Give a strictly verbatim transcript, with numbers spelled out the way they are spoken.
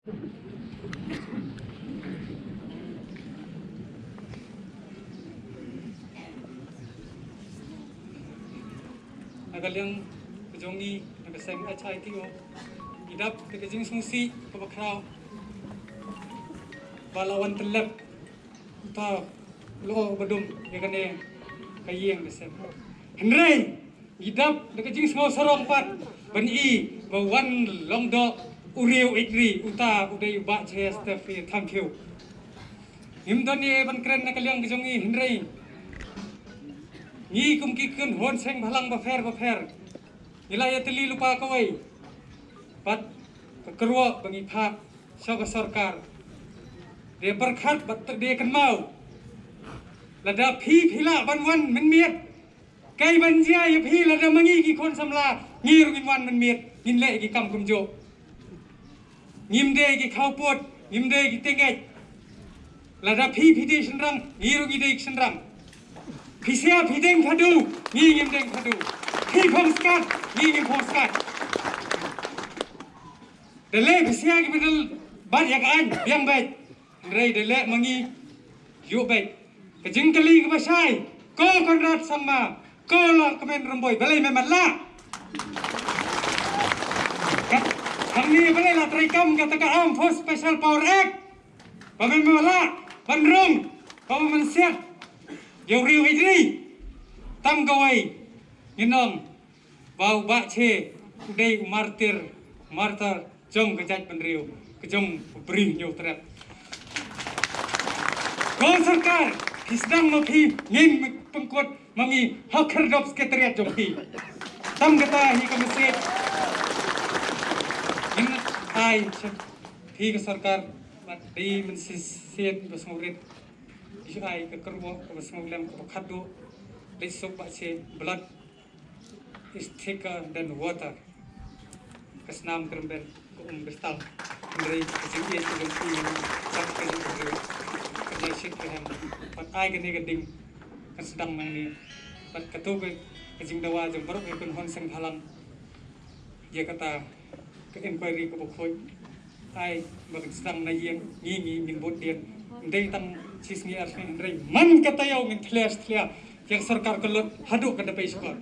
Na ka liang ka jong ngi, na ka seng H I T O, ngi dap da ka jingsngewsih kaba khraw ba la wan tyllep uta u lyoh ba dum ïa kane ka ïing ka sem. Hynrei ngi dap da ka jingsngew sarong pat ban i ba wan long doh u riew ïeit ri, uta u dei u Bah Chester Phir. Thank you. Ngim don ei ban kren na ka liang ka jong ngi, hynrei ngi kum ki khun hon seng bhalang bapher bapher, ngi la ïatylli lypa kawei bad ka kyrwoh ba ngi phah sha ka sorkar, de pyrkhat bad de kynmaw. Lada phi phi lah ban wan mynmiet, kai ban jia ïa phi. Lada ma ngi ki khun samla, ngi ruh ngin wan mynmiet, ngin leh ki kam kumjuh. Ngim dei ki khawpud, ngim dei ki tengej. Lada phi phi dei shynrang, ngi ruh ngi dei ki shynrang. Phi sia phi deng khadu, ngi ngim deng khadu. Phi phong skat, ngi ngim phong skat. Da leh phi sia ki medal bat ïa ka aiñ, biang beit. Hynrei da leh ma ngi, ïoh beit. Ka jingkylli kaba shai, ko Conrad Sangma, ko Lahkmen Rymbui, balei mem lah? Ka, hangne balei la treikam kata ka Armed Force Special Power Act? Ba mem lah ban rung, ba mem siat ïa u riew ïeit ri. Tang kawei, ngin ong ba u Bah Che u dei u martir, martyr jong ka jaitbynriew, ka jong u briew Hynñiewtrep. Ko sorkar, phi sdang ma phi, ngin pynkut ma ngi ha khyrdop secretariat jong phi. Tang kata hi ka message ngin ai sha phi ka sorkar, bad dei mynshisien ba sngewrit, dei ai ka kyrwoh kaba sngewlem kaba khatduh. Leit suk Bah Che, blood is thicker than water. Ka snam kyrmen ka um kristal. Hynrei ka jingïeit ka jong phi, sap ka jong phi, ka jingïeit ka hem. Bad ai kane ka ding, kan sdang nangne. Bad kato ka, ka jingdawa jong baroh ki khun hon seng bhalang ïa kata ka inquiry kaba khuid. Ai ba kan sdang na ïing, ngi ngi ngin bud dien. Ndei tang shi sngi ar sngi, hynrei man ka taïew ngin thleh thleh ïa ka sorkar ka lut haduh kan da pei shkor.